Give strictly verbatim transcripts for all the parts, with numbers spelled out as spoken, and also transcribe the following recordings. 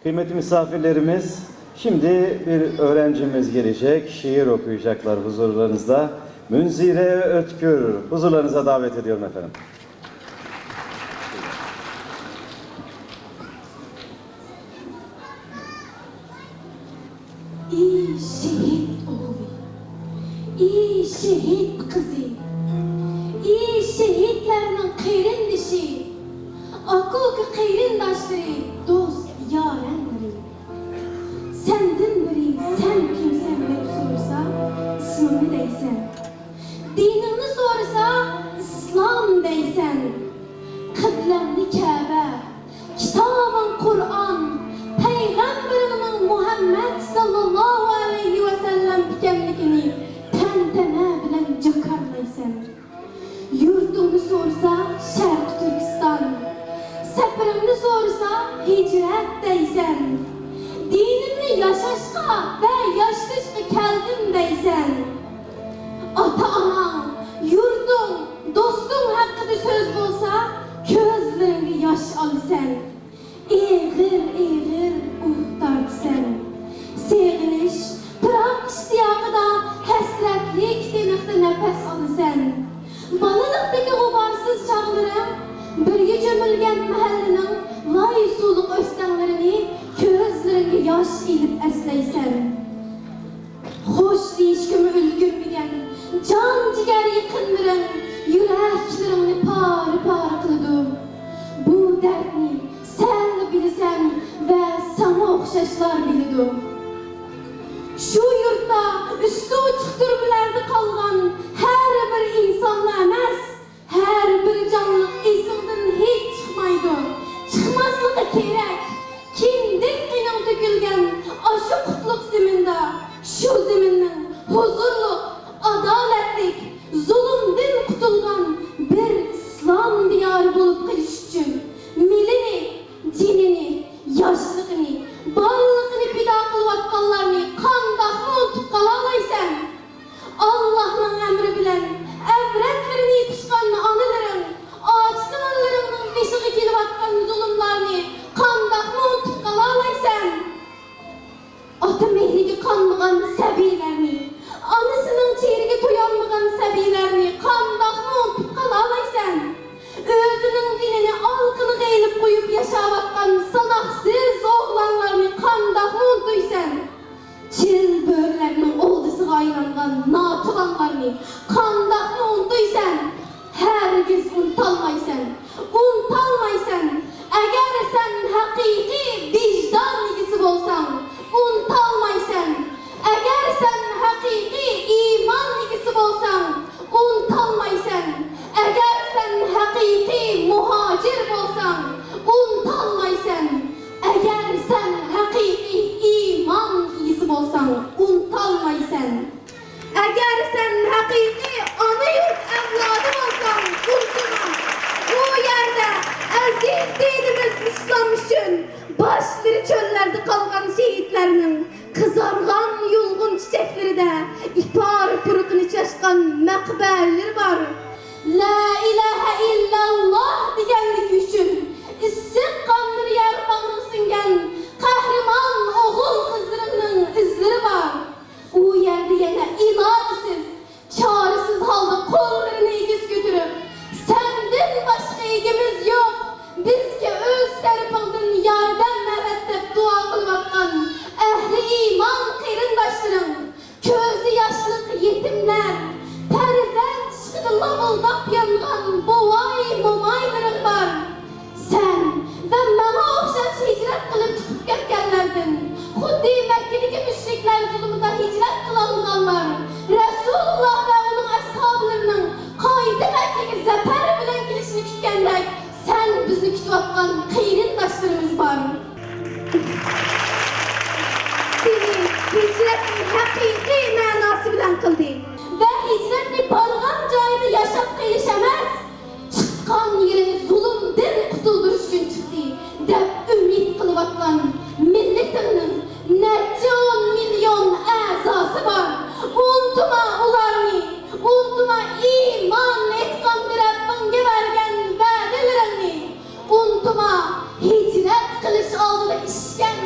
Kıymetli misafirlerimiz, şimdi bir öğrencimiz gelecek, şiir okuyacaklar huzurlarınızda. Münzire Ötkür, huzurlarınıza davet ediyorum efendim. ئى شېھىت ئوغلى، ئى شېھىت قىزى، ئى شېھىتلەرنىڭ قېرىندىشى، ئاكا-ئۇكا قېرىنداشلىرى، دوست يارەنلىرى. سەندىن بىرى سەن كىمسەن دەپ سورىسا، ئىسمىمنى دەيسەن. دىنىڭنى سورىسا، ئىسلام دەيسەن. قىبلەڭنى كەبە، كىتابىڭ قۇرئان، پەيغەمبىرىڭنىڭ مۇھەممەد ساللاللاھۇ ئەلەيھى ۋەسەللەم ئىكەنلىكىنى تەنتەنە بىلەن جاكارلايسەن. يۇرتۇڭنى سورىسا، شەرقىي تۈركىستان، سەپىرىڭنى سورىسا، ھىجرەت دەيسەن. دىنىمنى ياشاشقا ۋە ياشىتىشقا كەلدىم دەيسەن. ئاتا-ئاناڭ، يۇرتۇڭ، دوستۇڭ ھەققىدە سۆز بولسا، كۆزلىرىڭگە ياش ئالىسەن. ئېغىر-ئېغىر ئۇھ تارتىسەن. سېغىنىش، پىراق ئىشتىياقىدا ھەسرەتلىك تىنىقتا نەپەس ئالىسەن. بالىلىقتىكى غۇبارسىز چاغلىرىڭ، بىرگە چۆمۈلگەن مەھەللىنىڭ لاي سۇلۇق ئۆستەڭلىرىنى كۆزلىرىڭگە ياش ئېلىپ ئەسلەيسەن. خوش دېيىشكىمۇ ئۈلگۈرمىگەن جان-جىگەر يېقىنلىرىڭ يۈرەكلىرىڭنى پارە-پارە قىلىدۇ. بۇ دەردنى سەنلا بىلىسەن ۋە ساڭا ئوخشاشلار بىلىدۇ. شۇ يۇرتتا ئۈستى ئوچۇق تۈرمىلەردە قالغان ھەر بىر ئىنسانلا ئەمەس، ھەر بىر جانلىق ئېسىڭدىن ھېچ چىقمايدۇ. چىقماسلىقى كېرەك. كىندىك قېنىڭ تۆكۈلگەن ئاشۇ قۇتلۇق زېمىندا، شۇ زېمىننىڭ ھۇزۇرلۇق، ئادالەتلىك، زۇلۇمدىن قۇتۇلغان بىر ئىسلام دىيارى بولۇپ قېلىش ئۈچۈن مېلىنى، جېنىنى، ياشلىقىنى، بارلىقىنى پىدا قىلىۋاتقانلارنى قانداقمۇ ئۇنتۇپ قالالايسەن؟ ئاللاھنىڭ ئەمرى بىلەن ئەۋرەتلىرىنى يېپىشقان ئانىلىرىڭ، ئاچا-سىڭىللىرىڭنىڭ بېشىغا كېلىۋاتقان زۇلۇملارنى قانداقمۇ ئۇنتۇپ قالالايسەن؟ ئاتا مېھرىگە قانمىغان سەبىيلەرنى، ئانىسىنىڭ چېھرىگە تويالمىغان سەبىيلەرنى قانداقمۇ ئۇنتۇپ قالالايسەن؟ ئۆزىنىڭ دىنىنى ئالىقىنىغا ئېلىپ قويۇپ ياشاۋاتقان ساناقسىز ئوغلانلارنى قانداقمۇ ئۇنتۇيسەن؟ چىل بۆرىلەرنىڭ ئولجىسىغا ئايلانغان ناتىۋانلارنى قانداقمۇ ئۇنتۇيسەن؟ ھەرگىز ئۇنتالمايسەن، ئۇنتالمايسەن. ئەگەر سەن ھەقىقىي ۋىجدان ئىگىسى بولساڭ، ئۇنتالمايسەن. ئەگەر سەن ھەقىقىي ئىمان ئىگىسى بولساڭ، ئۇنتالمايسەن. ئەگەر سەن ھەقىقىي مۇھاجىر بولساڭ، ئۇنتالمايسەن. ئەگەر سەن ھەقىقىي ئىمان ئىگىسى بولساڭ، ئۇنتالمايسەن. ئەگەر سەن ھەقىقىي ئانا يۇرت ئەۋلادى بولساڭ، ئۇنتۇما، ئۇ يەردە ئەزىز دىنىمىز ئىسلام ئۈچۈن باشلىرى چۆللەردە قالغان شېھىتلەرنىڭ قىزارغان يۇلغۇن چېچەكلىرىدە ئىپار پۇرىقىنى چاچقان مەقبەرىلىرى بار. لا ئىلاھە ئىللاللاھ دېگەنلىكى ئۈچۈن ئىسسىق قانلىرى يار باغرىغا سىڭگەن قەھرىمان ئوغۇل-قىزلىرىمنىڭ ئىزلىرى بار. ئۇ يەردە يەنە ئىلاجسىز، چارىسىز ھالدا قوللىرىنى ئېگىز كۆتۈرۈپ، سەندىن باشقا ئىگىمىز يوق، بىزگە ئۆز تەرىپىڭدىن ياردەم ئەۋەت دەپ دۇئا قىلىۋاتقان ئەھلى ئىمان قېرىنداشلىرىڭ، كۆزى ياشلىق يېتىملەر، پەرزەنت ئىشقىدا لاۋۇلداپ يانغان بوۋاي-مومايلىرىڭ بار. سەن ۋە ماڭا ئوخشاش ھىجرەت قىلىپ چىقىپ كەتكەنلەردىن، خۇددى مەككىدىكى مۇشرىكلار زۇلۇمىدا ھىجرەت قىلالمىغانلار، رەسۇلۇللا ۋە ئۇنىڭ ئەسھابلىرىنىڭ قايتا مەككىگە زەپەر بىلەن كېلىشىنى كۈتكەندەك، سەن بىزنى كۈتۈۋاتقان قېرىنداشلىرىمىز بار. سېنى ھىجرەتنىڭ ھەقىقىي مەناسى بىلەن قىلدى. ۋە ھىجرەتنى بارغان جايىدا ياشاپ قېلىش ئەمەس، چىققان يېرى زۇلۇمدىن قۇتۇلدۇرۇش ئۈچۈن چىقتى، دەپ ئۈمىد قىلىۋاتقان مىللىتىڭنىڭ نەچچە ئون مىليون ئەزاسى بار. ئۇنتۇما ئۇلارنى، ئۇنتۇما ئىمان ئېيتقاندا رەببىڭگە بەرگەن ۋەدىلىرىڭنى. ئۇنتۇما، ھىجرەت قىلىش ئالدىدا ئىچكەن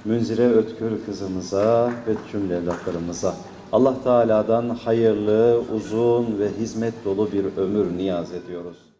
Münzire Ötkür kızımıza ve cümle evlatlarımıza Allah Teala'dan hayırlı, uzun ve hizmet dolu bir ömür niyaz ediyoruz.